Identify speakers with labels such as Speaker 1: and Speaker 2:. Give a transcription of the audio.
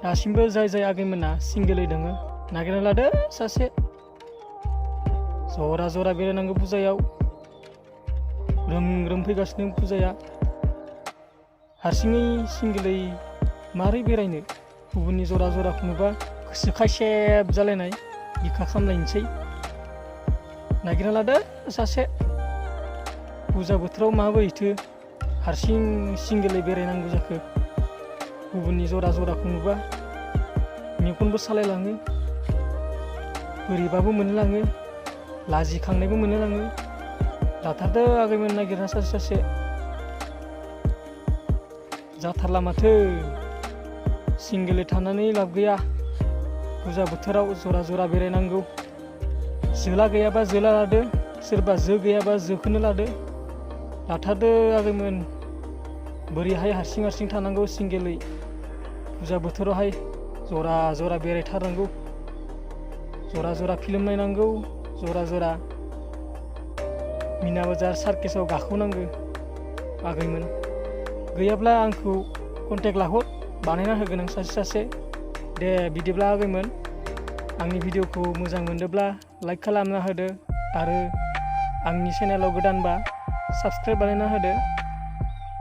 Speaker 1: दासिमबो जाय आगैमोना सिंगेलै दङ नागिरना लादो सासे जरा बेरायनांगौ फुजायाव ग्रोम फैगासिनो फुजाया हारसिङै सिंगेलै मारै बेरायनो गुबुननि जराखौ नुबा गोसो खायसेब जालायनाय बिखा खामलायनोसै नागिरना लादो सासे फुजा बोथोराव माबोरैथो हारसिं सिंगेलै बेरायनांगौ जाखो गुबुननि जराखौ नुबा मेगनबो सालायलाङो बोरैबाबो मोनलाङो लाजिखांनायबो मोनलाङो लाथारदो आगैमोन नागिरना सासे जाथारला माथो सिंगेलै थानानै लाब गैया फुजा बोथोराव जरा बेरायनांगौ जोला गैयाबा जोला लादो सोरबा जो गैयाबा जोखौनो लादो लाथारदो आगैमोन बोरैहाय हारसिं थानांगौ सिंगेलै फुजा बोथोरावहाय जरा बेरायथारनांगौ जरा फिल्म नायनांगौ जरा मिना बाजार सार्केसाव गाखोनांगौ आगैमोन गैयाब्ला आंखौ कन्टेक्ट लाहर बानायना होगोन आं सासे दे बिदिब्ला आगैमोन आंनि भिडिअखौ मोजां मोनदोंब्ला लाइक खालामना होदो आरो आंनि चेनेलाव गोदानबा साबस्क्राइब बानायना होदो।